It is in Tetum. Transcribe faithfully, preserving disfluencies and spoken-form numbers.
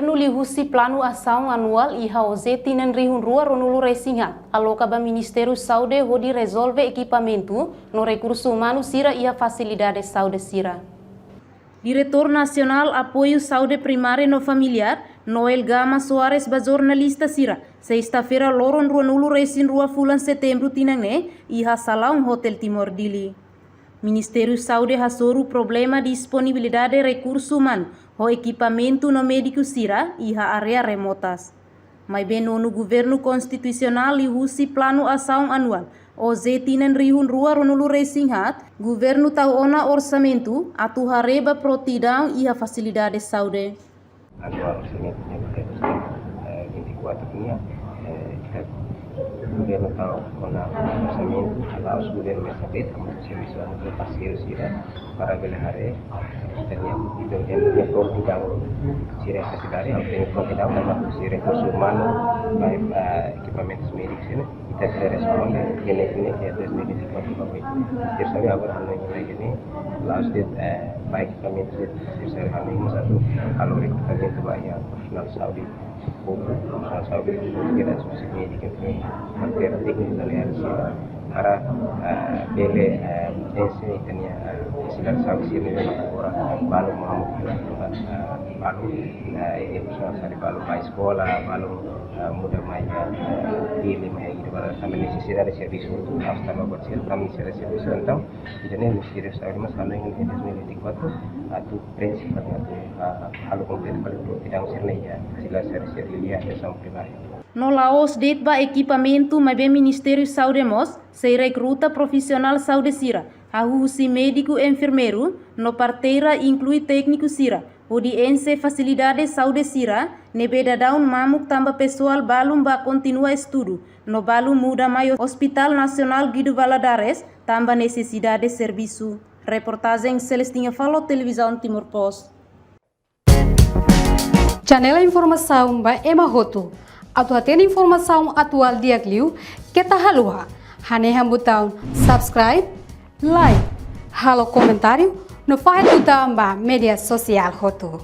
Governu liuhusi planu asaun anuál iha OJE tinan rihun rua ruanulu resin haat, aloka ba Ministériu Saúde hodi rezolve ekipamentu no rekursu umanu sira iha fasilidade saúde sira. Diretór Nasionál Apoiu Saúde Primária no Familiár, Noel Gama Soares, ba jornalista sira, sesta-feira loron ruanulu resin rua fulan Setembru tinan ne'e, iha salaun Hotel Timor Dili. Ministériu Saúde hasoru problema disponibilidade rekursu umanu ho ekipamentu no médiku sira iha área remotas. Maibé nonu Governu Konstitusionál liuhusi planu asaun anuál OJE tinan rihun rua ruanulu resin haat, Governu tau ona orsamentu atu haree ba prontidaun iha fasilidade saúde. Atuál orsamentu de, eh, vinte e quatro nian, eh, ita Governu tau ona orsamentu, la'ós Governu mesak de'it, ami servisu ami ho parseiru sira, para bele haree, ita-nia, ita-nia, ita-nia prontidaun sira iha sidade, ami-nia prontidaun, tanba husi rekursu umanu, ba, eh, ekipamentus médikus sira, ita sei responde, ne'e, ne'e, iha dois mil e vinte e quatro ba oin. Tersa agora hanoin ne'e, la'ós de'it, eh, ba ekipamentu de'it, tersa hanoin mós atu halo rekrutamentu ba iha profisionál saúde públiku, profisionál saúde públiku, ke da susi médiku, ke matéria tékniku da área sira, para, eh, bele, eh, ense ita-nia, eh, fasilidade saúde sira ne'ebé agora balu mamuk, eh, balu, eh, iha profisionál saúde balu ba eskola, balu, eh, muda mai, eh, Dili mai, ida para tanba nesesidade servisu, ha'u tanba buat sira, tanba nesesidade servisu, entaun, ida-ne'e Ministériu Saúde mós hanoin iha dois mil e vinte e quatro, atu prenxe, atu, ah, halo kompletu fali prontidaun sira-ne'e iha fasilidade saúde sira iha atensaun primária. No la'ós de'it ba ekipamentu, maibé Ministériu Saúde mós sei rekruta profisionál saúde sira, hahú husi médiku, enfermeiru, no parteira, inklui tékniku sira, hodi ense fasilidade saúde sira ne'ebé daudaun mamuk tanba pesoál balun bá kontinua estudu, no balun muda mai Hospital Nasionál Guido Valadares tanba nesesidade servisu. Reportajen Celestina Falo, Televizaun Timor Post. Janela informasaun ba ema hotu. Atu hatene informasaun atuál di'ak liu, keta haluha hanehan butaun subscribe, like, halo komentáriu, no fahe tutan ba média sosiál hotu.